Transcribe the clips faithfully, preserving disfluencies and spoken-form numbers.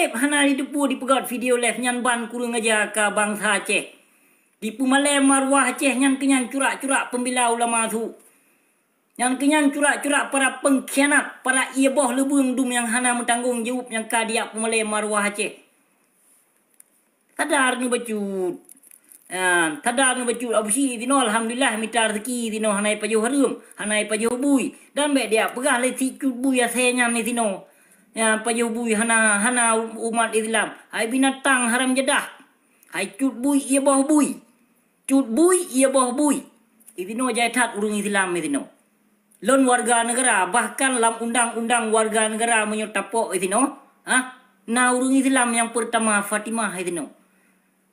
Hana jiteupeue dipeugét video live nyan ban kureueng aja ka bansa Aceh. Dipeumalée maruah Aceh nyan keuh nyan curak-curak peumbila ulama su. Nyan keuh nyan curak-curak para peungkhianat, para ié boh leubeueng dum nyang hana meutanggong jaweueb nyang ka dijak peumalée maruah Aceh. Sadar neuh bacut. Ya, sadar neuh bacut Abusyik sinoe, alhamdulillah mita raseuki sinoe hana jipajoh hareuem, hana jipajoh bui. Dan bék dijak peugah lé si Cut Bui asée nyan di sinoe. Ya, pajoh bui hana, hana umat Islam. Hai binatang haram jadah. Hai Cut Bui ié boh bui. Cut Bui ié boh bui. Di sinoe jai that ureuëng Islam di sinoe. Lôn warga neugara, bahkan lam undang-undang warga neugara meunyoe tapok di sinoe, ha, na ureuëng Islam nyang peurtama Fatimah di sinoe.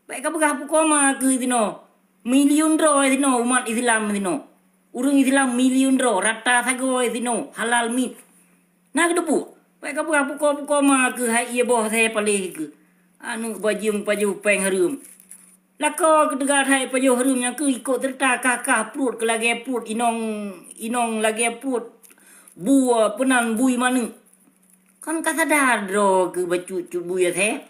Bék kapeugah pukoe ma keuh di sinoe. Miliun droe di sinoe umat Islam di sinoe. Ureuëng Islam miliun droe rata sagoe di sinoe halal mit. Na geuteupeue? Bék kapeugah pukoe-pukoe ma keuh hai ié boh asée paléh keuh. Aneuëk bajeueng pajoh péng hareuem. Lakoe keu teuga that pajoh hareuem nyang keuh ikot seureuta kah-kah pruet keu lagée pruet inong, inong lagée pruet bui peunan bui maneuëk. Kon ka sadar droe keuh bacut Cut Bui asée?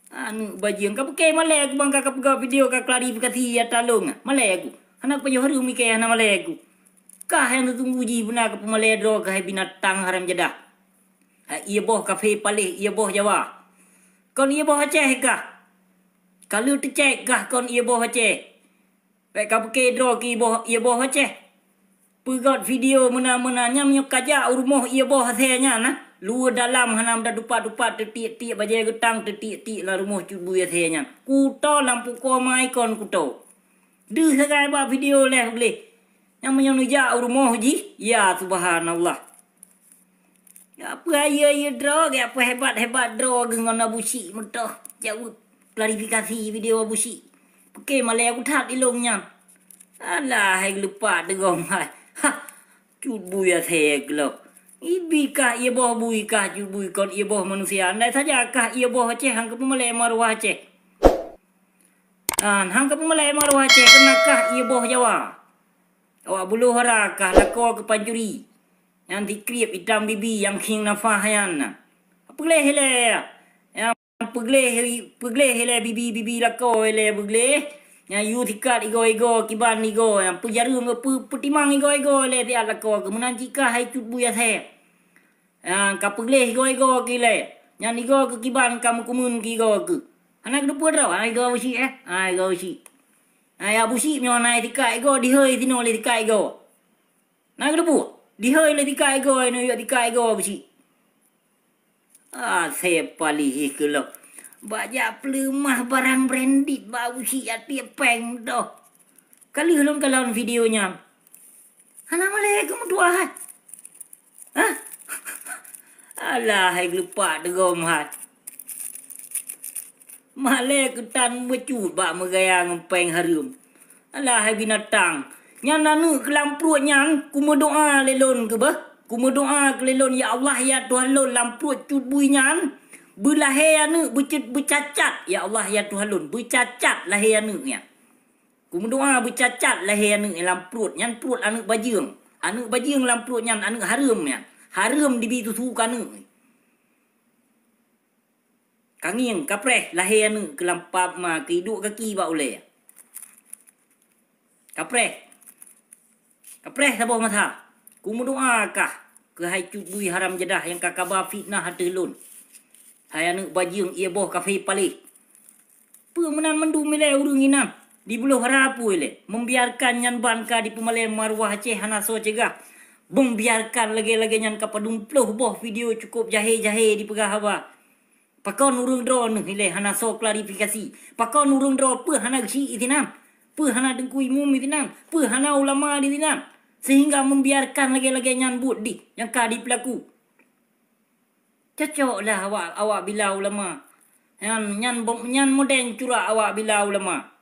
Aneuëk bajeueng, ka peuke malée keuh ban ka kapeugah video ka klarifikasi ata lôn. Malée keuh. Hana pajoh hareuem ikée hana malée keuh. Kah nyang teutunggu jih beuna ka peumalée droe keuh hai binatang haram jadah. Hai ié boh kafé paléh, ié boh Jawa. Kon ié boh Aceh kah? Ka lheueh teucék kah kon ié boh Aceh? Bék kapeuke droe keu ié boh, ié boh Aceh. Peugét video meunan-meunan nyan meunyoe kajak u rumoh ié boh asée nyan na, luweue dalam hana meudat dupat-dupat teutiek-tiek bajée geutang teutiek-tiek lam rumoh Cut Bui asée nyan. Kuto lam pukoe ma ikon kuto. Deuh sagai bak video leh gleh. Nyang meunyoe neujak u rumoh jih, ya subhanallah. Gak peue ayeue-ayeue droe, gak peue hebat-hebat droe geuh ngon Abusyik meutoh jaweueb klarifikasi video Abusyik. Peuke malée kuthat ilong nyan. Alah hai geulupak deugom hai. Ha. Cut Bui asée keuh lom. Ibi kah ié boh bui kah Cut Bui kon ié boh manusia. Andai saja kah ié boh Aceh hang kapeumalée maruah Aceh. An hang kapeumalée maruah Aceh keunan kah ié boh Jawa. Awak buloh hara kah lakoe keu pancuri. Nyang sikrieb itam bibi nyang khieng nafah nyan na. Peuleh ilée. Nyang peugleh, peugleh ilée bibi-bibi lakoe ilée beugleh. Nyang yue sikat igoe-igoe kiban igoe nyang peujareueng peu-, peutimang igoe-igoe ilée siat lakoe keu meunan cit kah hai Cut Bui asée. Nyang ka peugleh igoe-igoe keu ilée. Nyan igoe keu kiban ka meukumeun keu igoe keu. Hana geuteupeue droe, hai igoe Abusyik eh. Hai igoe Abusyik. Hai Abusyik meunyoe na sikat igoe dihôi sinoe lé sikat igoe. Na geuteupeue? Dihôi lé sikat igoe, nyoe yue sikat igoe Abusyik. Ah, sepalih keuh lom. Bak jak peuleumah barang branded bak Abusyik jak tiep péng doh. Ka lheueh lôn kalon video nyan. Hana malée keuh meutuah hai. Hah? Alah hai geulupak deugom hai. Malée keuh tan beucut bak meugaya ngon péng hareuem. Alah hai binatang. Nyan aneuëk keu lam pruet nyan kumeudoá lé lôn keuh beuh. Kumeudoá keu lé lôn, ya Allah ya Tuhan lôn, lam pruet Cut Bui nyan beulahé aneuëk beucet-, beucacat. Ya Allah ya Tuhan lôn, beucacat lahé aneuëk nyan. Kumeudoá beucacat lahé aneuëk lam pruet nyan, pruet aneuëk bajeueng. Aneuëk bajeueng lam pruet nyan aneuëk hareuem nyan. Hareuem dibi susu keu aneuëk. Ka ngieng, kapreh lahé aneuëk keu lam pap ma keu iduek gaki bak ulée. Kapreh. Kapreh saboh masa. Kumeudoá kah keu hai Cut Bui haram jadah nyang ka kaba fitnah ateueh lôn. Hai aneuëk bajeueng ié boh kafé paléh. Peue meunan mandum ilée ureuëng inan? Dibloe hara peue ilée? Membiarkan nyan ban ka dipeumalée maruah Aceh hana soe cegah. Membiarkan lagée-lagée nyan ka padum ploh boh video cukôp jahé-jahé dipeugah haba. Pakon ureuëng droeneuh ilée hana soe klarifikasi? Pakon ureuëng droe peue hana geusyik sinan? Peue hana teungku imum sinan? Peue hana ulama di sinan? Sehingga membiarkan lagée-lagée nyan buet dih nyang ka dipeulaku. Cocok lah awak, awak bila ulama. Nyan, nyan, nyan modern curak awak bila ulama.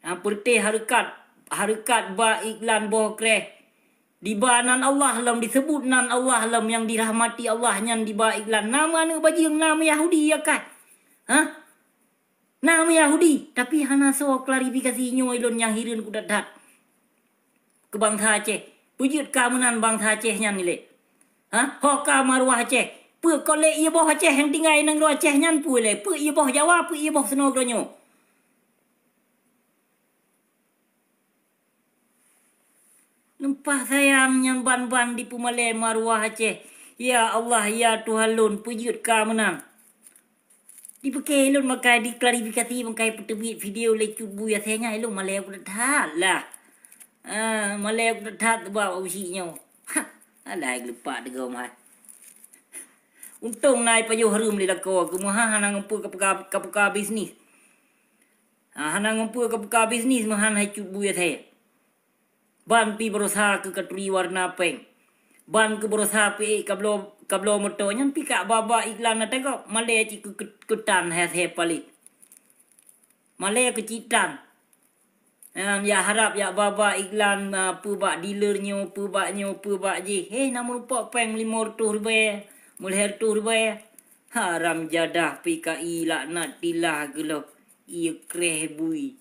Nyang peureuté hareukat, hareukat ba iklan boh kreh. Diba nan Allah lom, diseubut nan Allah lom nyang dirahmati Allah nyan diba iklan. Na meuaneuëk bajeueng, na meuYahudi ya kah? Hah? Na meuYahudi, tapi hana soe klarifikasi nyoe lôn nyang hireuen kudat-dat. Keu bansa Aceh, peujeuet ka meunan bansa Aceh nyan ilée. Hah? Ho ka maruah Aceh. Peue kon lé ié boh Aceh nyang tinggai nanggroe Aceh nyan peue lé? Peue ié boh Jawa, peue ié boh sinoe geutanyoe? Lumpah sayang nyan ban-ban dipeumalée maruah Aceh. Ya Allah, ya Tuhan lôn, peujeuet ka meunan. Dipike lôn makai diklarifikasi, makai peuteubiet video lé Cut Bui Aceh nyan, lôn malée that-that lah. Ah, malée that-that bak Abusyik nyoe. Ha, alai geulupak teugom hai. Untông na ipajoh hareuem lé lakoe keu meuhan hana ngon peue kabuka, kabuka bisnis. Ha, hana ngon peue kabuka bisnis meuhan hai Cut Bui Aceh. Ban pi beurasa keu katuri warna péng. Ban keu beurasa pi ék kabloe, kabloe moto nyan pi kak ba-ba iklan na teugob, malée cit keu, keu, keutan hai Aceh paléh. Malée keu cit tan. Nyan, ya harab ya ba-ba iklan, ah, peue bak dealer nyoe, peue bak nyoe, peue bak jih. Heh, na meurumpok péng limong reutôh ribée, meulhée reutôh ribée. Haram jadah P K I laknatillah geuloh, ié kreh bui.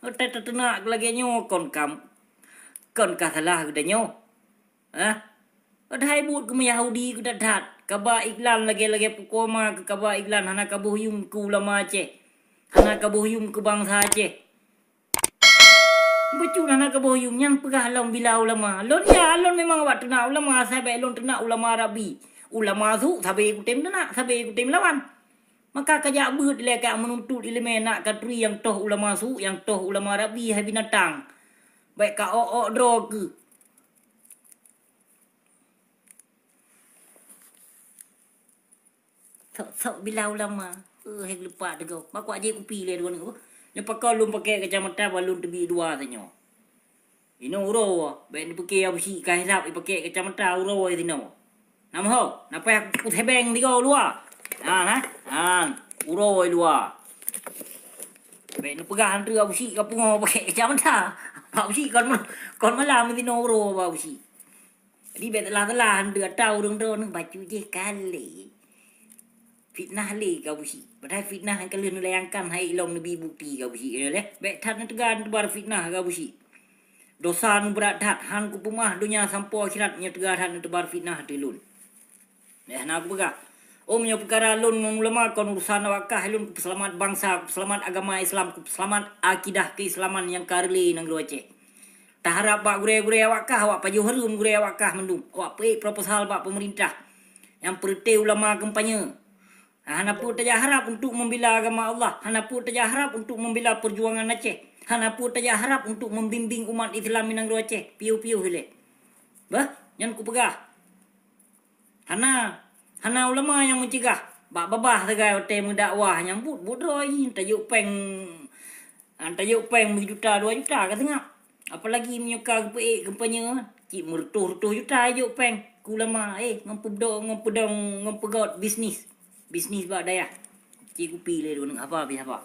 Otai tateunak lagée nyoe kon kam, kon ka salah geutanyoe. Hah? Padahai buet keu Yahudi keu that-that. Kaba iklan lagée-lagée pukoma keu kaba iklan hana kaboh yuem keu ulama Aceh. Hana kaboh yuem keu bansa Aceh. Bacut hana kaboh yuem nyan peugah lom bila ulama. Lôn ya, lôn memang awak teunak ulama, sabe lôn teunak ulama Rabbi. Ulama su sabe kutem teunak, sabe kutem lawan. Maka kajak beuet lé ka meununtut iéleumé nak katuri nyang toh ulama su, nyang toh ulama Rabbi hai binatang. Baik ka ok-ok droe keuh. Sok-sok bila ulama. Eh, hai geulupak teugom. Makok jih kupi lé dua nyoe. Nyoe pakon lôn pakè kacamata ban lôn teubiet dua tanyoe. Inoe uroe, bèk neupike Abusyik ka hisab ipakè kacamata uroe sinoe. Nam ho, na payah kusebeng tiga luwa. Ha, ha. Han, uroe luwa. Bèk neupeugah han treuk Abusyik ka pungo pakè kacamata. Abusyik kon, kon malam sinoe uroe Abusyik. Jadi bèk teulah-teulah han treuk ata ureueng droeneuh bacut jih kalé. Fitnah lé Abusyik. Padahai fitnah nyang ka lheueh neulayangkan hai ilong neubi bukti Abusyik nyoe lé. Bèk that neuteuga neuteubar fitnah Abusyik. Dosa nyoe brat that, han kupeumeu'ah donya sampoe akhirat nyoe teuga that neuteubar fitnah ateueh lôn. Eh, na kupeugah. Oh, meunyoe peukara lôn ngon ulama kon urusan awak kah, lôn kupeuseulamat bansa, kupeuseulamat agama Islam, kupeuseulamat akidah keislaman nyang ka reulée nanggroe Aceh. Taharab bak gurèe-gurèe awak kah, awak pajoh hareuem gurèe awak kah mandum, awak peuék proposal bak peumeurintah nyang peureuté ulama kampanye. Hana peue tajak harab untuk membela agama Allah, hana peue tajak harab untuk membela perjuangan Aceh, hana peue tajak harab untuk membimbing umat Islam di nanggroe Aceh, piôh-piôh ilèe. Bah, nyan kupeugah. Hana, hana ulama nyang meucegah. Bak babah sagai watèe meudakwah nyang buet-buet droe jih, tajok péng, ah, tajok péng meujuta dua juta ka seungab. Apalagi meunyoe ka geupeuék kampanye, cit meureutôh-reutôh juta jok péng keu ulama, eh, ngon peudong, ngon peudong, ngon peugöt bisnis. Bisnis bak dayah. Cit kupi lé droeneuh haba pih haba.